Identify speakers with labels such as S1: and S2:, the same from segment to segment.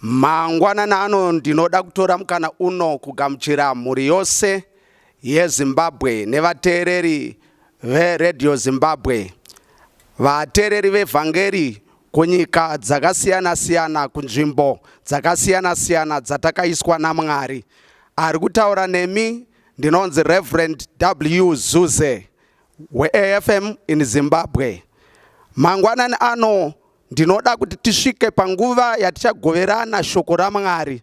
S1: Mangwanani ano ndinoda kutora mukana uno kugamuchira mhuri yose yeZimbabwe nevateereri veRadio Zimbabwe, vateereri vevhangeri kunyika dzakasiyana-siyana, kunzvimbo dzakasiyana-siyana dzatakaiswa naMwari. Ari kutaura nemi ndinonzi Reverend W Zuze weAFM in Zimbabwe. Mangwanani ano Ndinoda kuti tisvike panguva yatichagoverana shoko raMwari.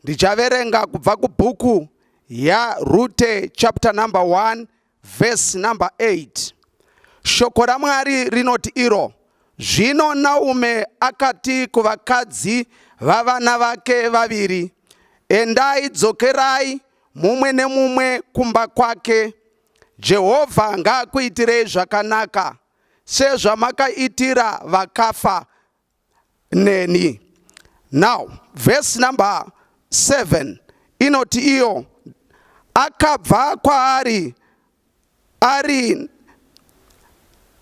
S1: Ndichaverenga kubva kubhuku yaRute chapter number 1 verse number 8. Shoko raMwari rinoti iro, Zvino Naume akati kuvakadzi vavana vake vaviri, Endai, dzokerai mumwe nemumwe kumba kwake. Jehovha ngaakuitirei zvakanaka sezvamakaitira vakafa neni. Now verse number 7 inoti iyo akabva kwaari ari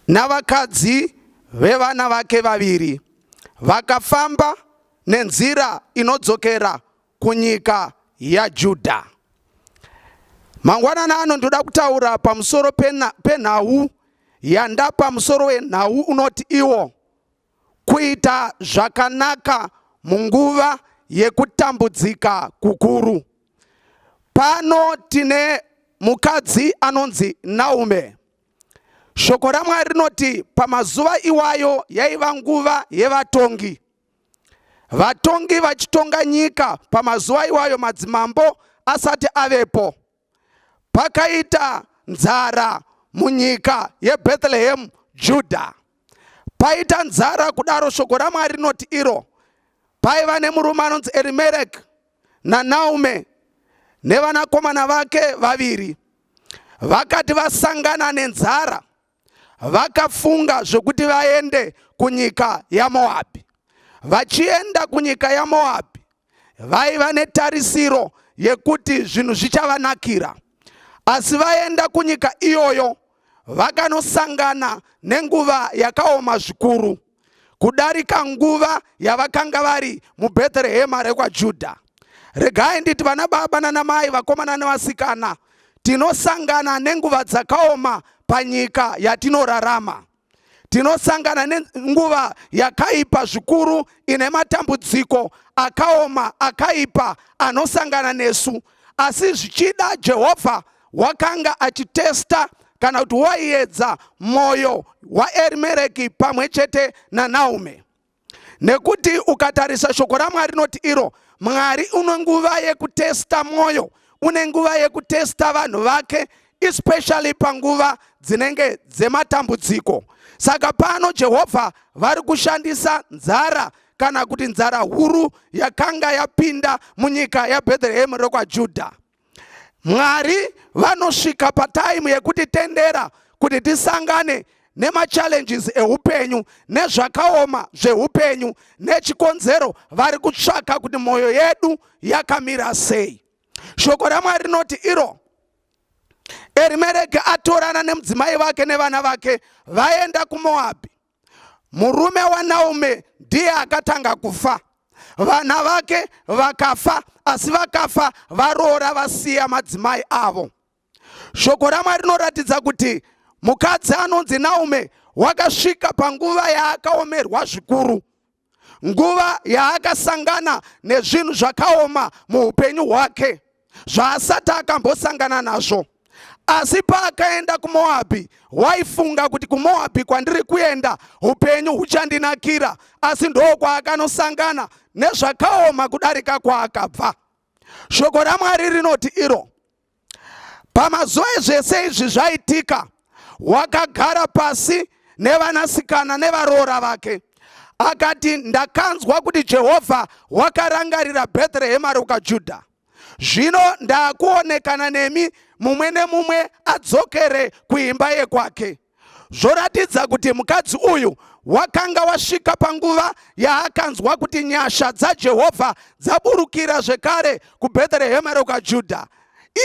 S1: navakadzi vevana vake vaviri vakafamba nenzira inodzokera kunyika yaJudha. Mangwanani ano ndoda kutaura pamusoro penhau yandapa musoro wenhau unoti iwo kuita zvakanaka munguva yekutambudzika kukuru. Pano tine mukadzi anonzi Naume. Shoko raMwari rinoti pamazuva iwayo yaiva nguva yevatongi. Vatongi vachitonga nyika pamazuva iwayo madzimambo asati avepo. Pakaita nzara munyika yeBethlehem Juda. Paita nzara kudaro shoko raMwari rinoti iro paiva nemurume anonzi Erimereki naNaume nevanakomana vake vaviri. Vakati vasangana nenzara vakafunga zvekuti vaende kunyika yaMoabhi. Vachienda kunyika yaMoabhi vaiva netarisiro yekuti zvinhu zvichavanakira, asi vaenda kunyika iyoyo vakanosangana nenguva yakaoma zvikuru kudarika nguva yavakanga vari muBhetherehema rekwaJudha. Regai nditi vana baba nana mai, vakomana nevasikana, tinosangana nenguva dzakaoma panyika yatinorarama. Tinosangana nenguva yakaipa zvikuru ine matambudziko akaoma akaipa anosangana nesu, asi zvichida Jehovha wakanga achitesta kana kuti waiedza mwoyo waErimereki pamwe chete naNaume. Nekuti ukatarisa shoko raMwari rinoti iro Mwari une nguva yekutesta mwoyo, une nguva yekutesta vanhu vake especially panguva dzinenge dzematambudziko. Saka pano Jehovha vari kushandisa nzara kana kuti nzara huru yakanga yapinda munyika yaBhetherehemu rekwaJudha. Mwari vanosvika pataimu yekutitendera kuti tisangane nemachallenges eupenyu nezvakaoma zveupenyu nechikonzero vari kutsvaka kuti mwoyo yedu yakamira sei. Shoko raMwari rinoti iro Erimereki atorana nemudzimai vake nevana vake vaenda kuMoabhi. Murume waNaume ndiye akatanga kufa, vana vake vakafa, asi vakafa varoora vasiya madzimai avo. Shoko raMwari rinoratidza kuti mukadzi anonzi Naume wakasvika panguva yaakaomerwa zvikuru, nguva yaakasangana nezvinhu zvakaoma muupenyu hwake zvaasati akambosangana nazvo. Asi paakaenda kuMoabhi, waifunga kuti kuMoabhi kwandiri kuenda upenyu huchandinakira, asi ndokwaakanosangana nezvakaoma kudarika kwaakabva. Shoko raMwari rinoti iro pamazuva ezvese izvi zvaitika, wakagara pasi nevanasikana nevaroora vake akati, ndakanzwa kuti Jehovha wakarangarira Bhetherehema rokwaJudha. Zvino ndakuonekana nemi, mumwe nemumwe adzokere kuimba yekwake. Zvoratidza kuti mukadzi uyu wakanga wasvika panguva yaakanzwa kuti nyasha dzaJehovha dzaburukira zvekare kuBhetherehema rokwaJudha.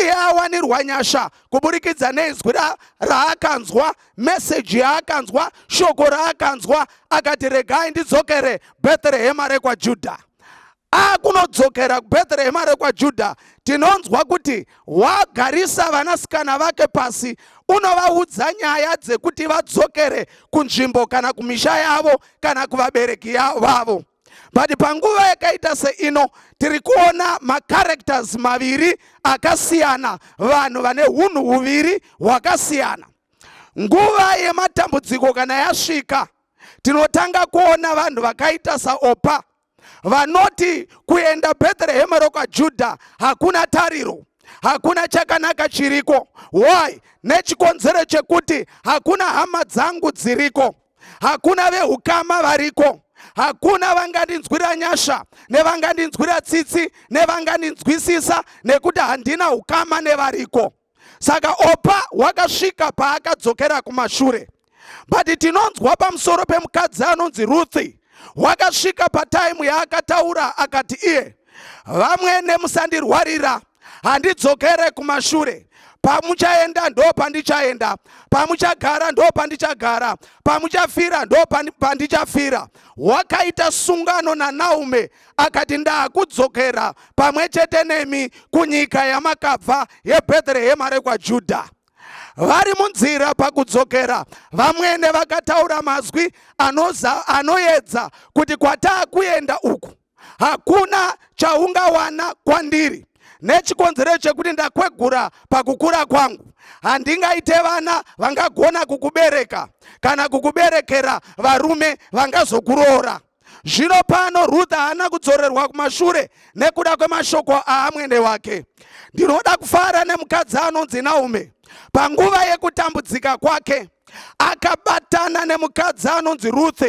S1: Iye awanirwa nyasha kuburikidza neizwi raakanzwa, meseji yaakanzwa, shoko raakanzwa, akati regai ndidzokere Bhetherehema rekwaJudha. Akunodzokera kuBhetherehema rekwaJudha, tinonzwa kuti wagarisa vanasikana vake pasi, unovaudza nyaya dzekuti vadzokere kunzvimbo kana kumisha yavo kana kuvabereki vavo. But panguva yakaita seino tiri kuona macharacters maviri akasiyana, vanhu vane hunhu huviri hwakasiyana. Nguva yematambudziko kana yasvika, tinotanga kuona vanhu vakaita saOpa vanoti kuenda Bhetherehema rokwaJudha hakuna tariro, hakuna chakanaka chiriko. Why? Nechikonzero chekuti hakuna hama dzangu dziriko, hakuna vehukama variko, hakuna vangandinzwira nyasha nevangandinzwira tsitsi nevangandinzwisisa, nekuti handina ukama nevariko. Saka Opa wakasvika paakadzokera kumashure. But tinonzwa pamusoro pemukadzi anonzi Ruthi, wakasvika pataimu yaakataura akati iye, vamwene musandirwarira, handidzokere kumashure. Pamuchaenda ndo pandichaenda, pamuchagara ndo pandichagara, pamuchafira ndo pandichafira. Wakaita sungano naNaume akati ndakudzokera pamwe chete nemi kunyika yamakabva yeBhetherehema rekwaJudha. Vari munzira pakudzokera, vamwene vakataura mazwi anoedza kuti kwataakuenda uku hakuna chaungawana kwandiri, nechikonzero chekuti ndakwegura pakukura kwangu, handingaite vana vangagona kukubereka kana kukuberekera varume vangazokuroora. Zvino pano Ruth haana kudzorerwa kumashure nekuda kwemashoko aamwene wake. Ndinoda kufara nemukadzi anonzi Naume. Panguva yekutambudzika kwake akabatana nemukadzi anonzi Ruth,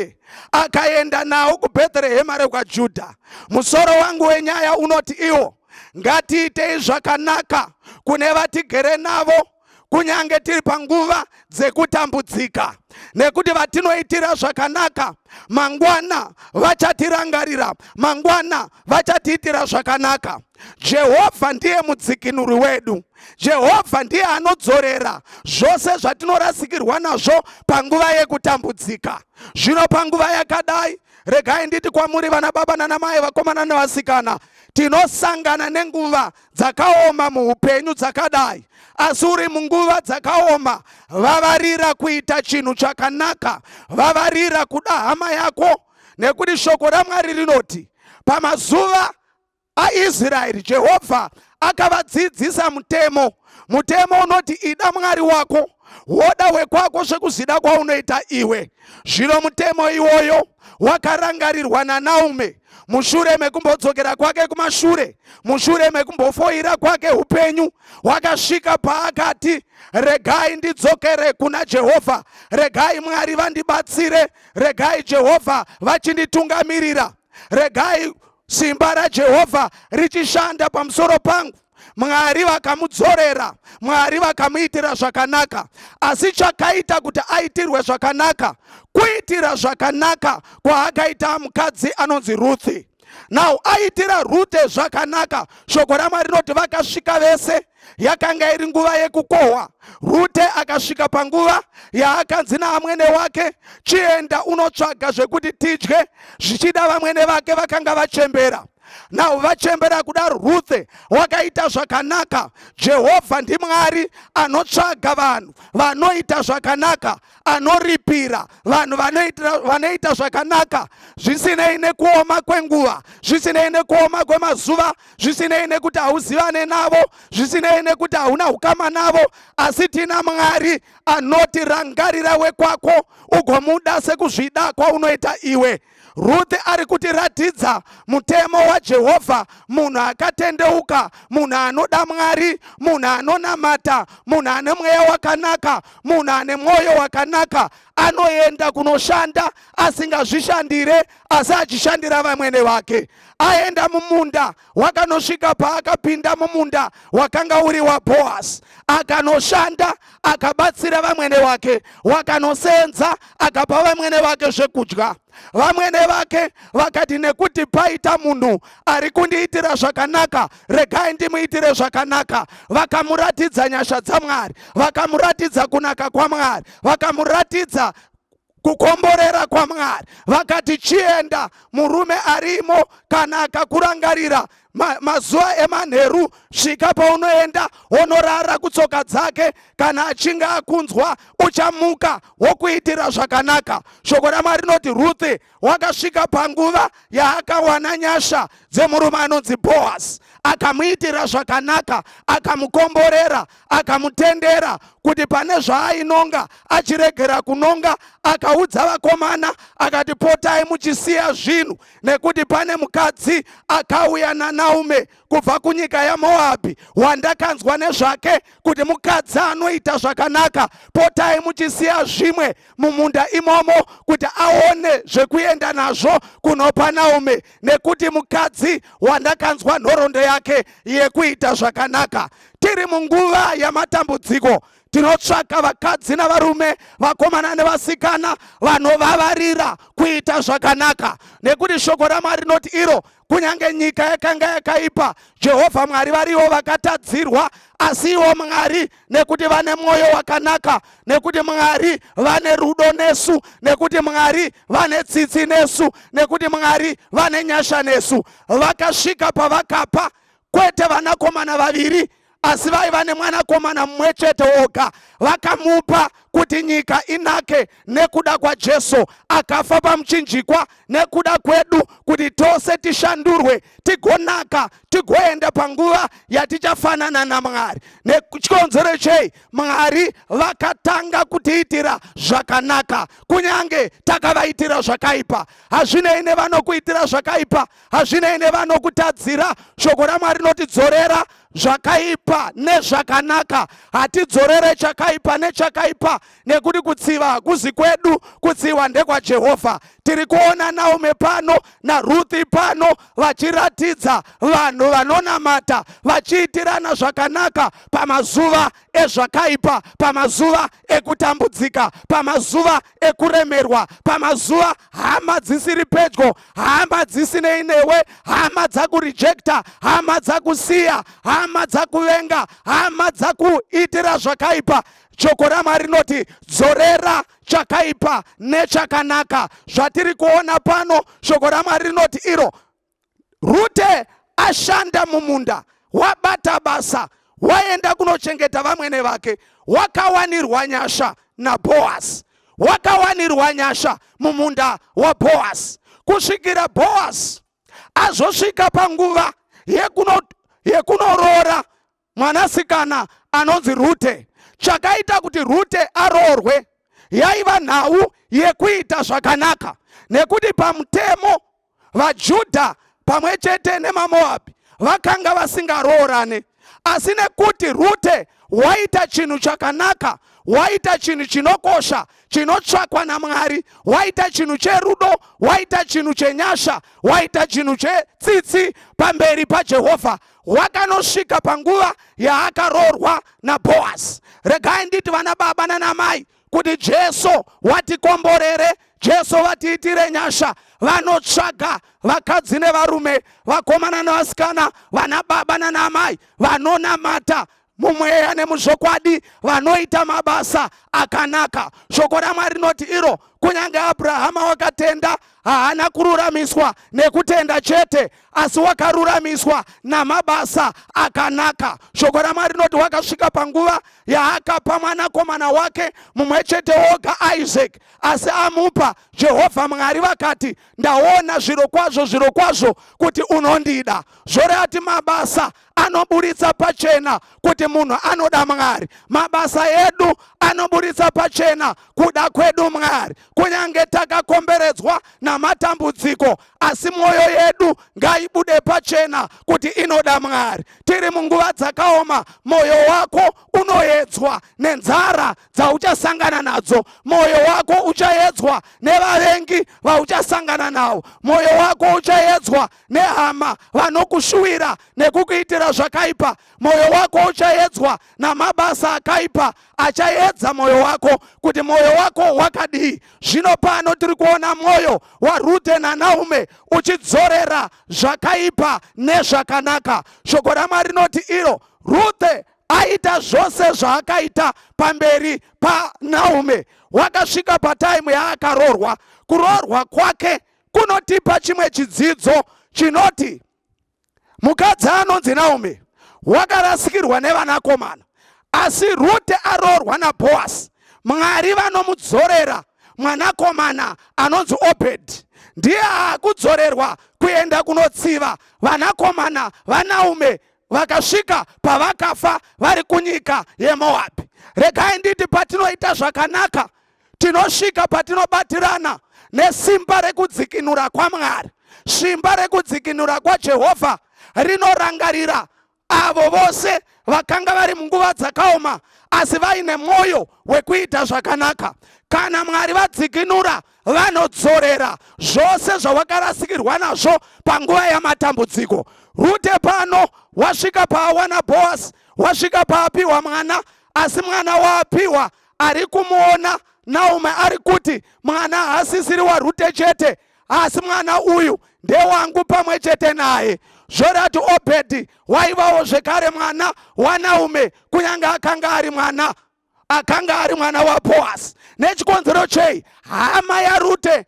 S1: akaenda nawo kuBhetherehema rekwaJudha. Musoro wangu wenyaya unoti iwo, ngatiitei zvakanaka kune vatigere navo kunyange tiri panguva dzekutambudzika, nekuti vatinoitira zvakanaka mangwana vachatirangarira, mangwana vachatiitira zvakanaka. Jehovha ndiye mudzikinuri wedu. Jehovha ndiye anodzorera zvose zvatinorasikirwa nazvo panguva yekutambudzika. Zvino panguva yakadai, regai nditi kwamuri vana baba nana mai, vakomana nevasikana, tinosangana nenguva dzakaoma muupenyu dzakadai, asi uri munguva dzakaoma, vavarira kuita chinhu chakanaka, vavarira kuda hama yako, nekuti shoko raMwari rinoti pamazuva aIsraeri Jehovha akavadzidzisa mutemo. Mutemo unoti ida Mwari wako woda wekwako sekuzvida kwaunoita iwe. Zvino mutemo iwoyo wakarangarirwa naNaume mushure mekumbodzokera kwake kumashure, mushure mekumbofoira kwake upenyu, wakasvika paakati regai ndidzokere kuna Jehovha, regai Mwari vandibatsire, regai Jehovha vachinditungamirira, regai simba raJehovha richishanda pamusoro pangu. Mwari vakamudzorera, Mwari vakamuitira zvakanaka. Asi chakaita kuti aitirwe zvakanaka, kuitira zvakanaka kwaakaita mukadzi anonzi Ruthi. Now aitira Rute zvakanaka, shoko raMwari rinoti vakasvika vese. Yakanga iri nguva yekukohwa. Rute akasvika panguva yaakanzi naamwene wake, chienda unotsvaga zvekuti tidye. Zvichida vamwene vake vakanga vachembera. Now vachembera kudaro, Ruthe wakaita zvakanaka. Jehovha ndiMwari anotsvaga vanhu vanoita zvakanaka, anoripira vanhu vanoita zvakanaka, zvisinei nekuoma kwenguva, zvisinei nekuoma kwemazuva, zvisinei nekuti hauzivane navo, zvisinei nekuti hauna ukama navo, asi tina Mwari anoti rangarira wekwako ugomuda sekuzvida kwaunoita iwe. Ruth ari kutiratidza mutemo waJehovha, munhu akatendeuka, munhu anoda Mwari, munhu anonamata, munhu ane mweya wakanaka, munhu ane mwoyo wakanaka, anoenda kunoshanda asingazvishandire asi achishandira vamwene vake. Aenda mumunda, wakanosvika paakapinda mumunda wakanga uri waBhoasi, akanoshanda akabatsira vamwene wake, wakanosenza akapa vamwene vake zvekudya. Vamwene vake vakati, nekuti paita munhu ari kundiitira zvakanaka, regai ndimuitire zvakanaka. Vakamuratidza nyasha dzaMwari, vakamuratidza kunaka kwaMwari, vakamuratidza Kukomborera kwaMwari. Vakati chienda, murume arimo, kana akakurangarira mazuva emanheru, svika paunoenda wonorara kutsoka dzake. Kana achinge akunzwa, uchamuka wokuitira zvakanaka. Shoko raMwari rinoti Ruthi wakasvika panguva yaakawana nyasha dzemurume anonzi Boasi, akamuitira zvakanaka, akamukomborera, akamutendera kuti pane zvaainonga achiregera kunonga. Akaudza vakomana akati, potai muchisiya zvinhu, nekuti pane mukadzi akauya naNaume kubva kunyika yaMoabhi wandakanzwa nezvake kuti mukadzi anoita zvakanaka. Potai muchisiya zvimwe mumunda imomo kuti aone zvekuenda nazvo kunopa Naume, nekuti mukadzi wandakanzwa nhoroondo yake yekuita zvakanaka. Tiri munguva yamatambudziko. Tinotsvaka vakadzi navarume, vakomana nevasikana vanovavarira kuita zvakanaka, nekuti shoko raMwari rinoti iro kunyange nyika yakanga yakaipa, Jehovha Mwari varivo vakatadzirwa, asi ivo Mwari, nekuti vane mwoyo wakanaka, nekuti Mwari vane rudo nesu, nekuti Mwari vane tsitsi nesu, nekuti Mwari vane nyasha nesu, vakasvika pavakapa kwete vanakomana vaviri, asi vaiva nemwanakomana mumwe chete woga. Vakamupa kuti nyika inake nekuda kwaJesu akafa pamuchinjikwa nekuda kwedu, kuti tose tishandurwe, tigonaka, tigoenda panguva yatichafanana naMwari. Nechikonzero chei? Mwari vakatanga kutiitira zvakanaka kunyange takavaitira zvakaipa. Hazvinei nevanokuitira zvakaipa, hazvinei nevanokutadzira. Shoko raMwari rinotidzorera zvakaipa nezvakanaka. Hatidzorere chakaipa nechakaipa, nekuti kutsiva hakuzi kwedu, kutsiva ndekwaJehovha. Tiri kuona Naume pano naRuthi pano vachiratidza vanhu vanonamata vachiitirana zvakanaka pamazuva ezvakaipa, pamazuva ekutambudzika, pamazuva ekuremerwa, pamazuva hama dzisiri pedyo, hama dzisinei newe, hama dzakurejecta, hama dzakusiya, hama dzakuvenga, hama dzakuitira zvakaipa. Shoko raMwari rinoti dzorera chakaipa nechakanaka. Zvatiri kuona pano, shoko raMwari rinoti iro Rute ashanda mumunda, wabata basa, waenda kunochengeta vamwene vake, wakawanirwa nyasha naBhoasi, wakawanirwa nyasha mumunda waBhoasi, kusvikira Bhoasi azosvika panguva yekunoroora mwanasikana anonzi Rute. Chakaita kuti Rute aroorwe yaiva nhau yekuita zvakanaka, nekuti pamutemo vaJudha pamwe chete nemaMoabhi vakanga vasingaroorane. Asi nekuti Rute waita chinhu chakanaka, waita chinhu chinokosha chinotsvakwa naMwari, waita chinhu cherudo, waita chinhu chenyasha, waita chinhu chetsitsi pamberi paJehovha, wakanosvika panguva yaakaroorwa naBhoasi. Regai nditi vana baba nanamai kuti Jesu watikomborere, Jesu vatiitire nyasha. Vanotsvaga vakadzi nevarume, vakomana nevasikana, vana baba nanamai vanonamata mumweya nemuzvokwadi, vanoita mabasa akanaka. Shoko raMwari rinoti iro kunyange Abrahama wakatenda, haana kururamiswa nekutenda chete, asi wakaruramiswa namabasa akanaka. Shoko raMwari rinoti wakasvika panguva yaakapa mwanakomana wake mumwe chete woga, Isaac, asi amupa, Jehovha Mwari vakati, ndaona zviro kwazvo, zviro kwazvo kuti unondida. Zvoreva mabasa anoburitsa pachena kuti munhu anoda Mwari. Mabasa edu anoburitsa pachena kuda kwedu Mwari. Kunyange takakomberedzwa namatambudziko, asi mwoyo yedu ngaibude pachena kuti inoda Mwari. Tiri munguva dzakaoma. Mwoyo wako unoedzwa nenzara dzauchasangana nadzo, mwoyo wako uchaedzwa nevavengi vauchasangana navo, mwoyo wako uchaedzwa nehama vanokushuwira nekukuitira zvakaipa, mwoyo wako uchaedzwa namabasa akaipa achaedza mwoyo wako kuti mwoyo wako wakadii. Zvino pano tiri kuona mwoyo waRute naNaume uchidzorera zvakaipa nezvakanaka. Shoko raMwari rinoti iro Rute Aita zvose zvaakaita pamberi paNaume, wakasvika pataimu yaakaroorwa. Kuroorwa kwake kunotipa chimwe chidzidzo chinoti mukadzi anonzi Naomi wakarasikirwa nevanakomana, asi Rute aroorwa naBhoasi, Mwari vanomudzorera mwanakomana anonzi Obhedhi. Ndiye akudzorerwa kuenda kunotsiva vanakomana vaNaume vakasvika pavakafa vari kunyika yeMoabhi. Regai nditi, patinoita zvakanaka tinosvika patinobatirana nesimba rekudzikinura kwaMwari. Simba rekudzikinura kwaJehovha rinorangarira avo vose vakanga vari munguva dzakaoma asi vaine mwoyo wekuita zvakanaka. Kana Mwari vadzikinura, vanodzorera zvose zvawakarasikirwa nazvo panguva yamatambudziko. Rute pano wasvika paawana Boasi, wasvika paapiwa mwana, asi mwana waapiwa ari kumuona Naomi ari kuti mwana haasisiri waRute chete, asi mwana uyu ndewangu pamwe chete naye. Zvorati Obhedhi waivawo zvekare mwana waNaume, kunyange akanga ari mwana akanga ari mwana waBhoasi. Nechikonzero chei? Hama yaRute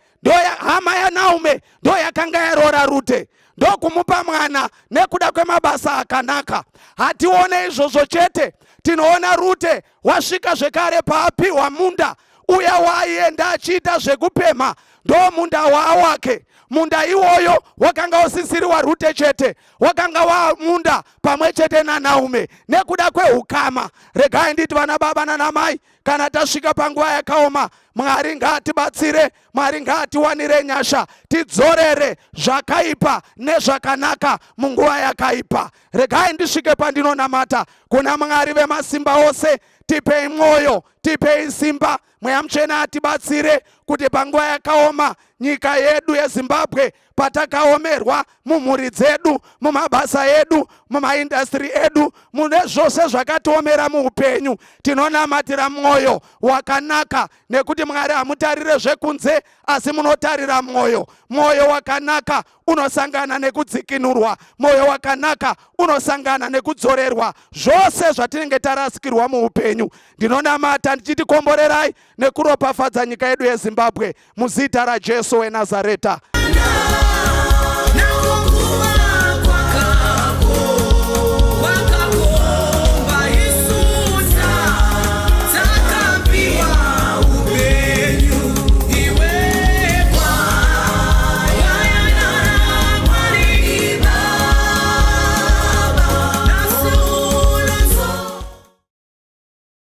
S1: hama yaNaume ndo yakanga yaroora Rute ndokumupa mwana nekuda kwemabasa akanaka. Hatione izvozvo chete, tinoona Rute wasvika zvekare paapiwa munda uya waaienda achiita zvekupemha, ndo munda waawake. Munda iwoyo wakanga usisiri waRute chete, wakanga wamunda pamwe chete naNaume nekuda kwehukama. Regai nditi vana baba nanamai, kana tasvika panguva yakaoma, Mwari ngaatibatsire, Mwari ngaatiwanire nyasha, tidzorere zvakaipa nezvakanaka munguva yakaipa. Regai ndisvike pandinonamata kuna Mwari vemasimba ose. Tipei mwoyo, tipei simba, Mweya Mutsvene atibatsire kuti panguva yakaoma nyika yedu yeZimbabwe, patakaomerwa mumhuri dzedu, mumabasa edu, mumaindastiri edu, mune zvose zvakatiomera muupenyu, tinonamatira mwoyo wakanaka, nekuti Mwari hamutarire zvekunze, asi munotarira mwoyo. Mwoyo wakanaka unosangana nekudzikinurwa, mwoyo wakanaka unosangana nekudzorerwa zvose zvatinenge tarasikirwa muupenyu. Ndinonamata ndichiti komborerai nekuropafadza nyika yedu yeZimbabwe muzita raJesu weNazareta.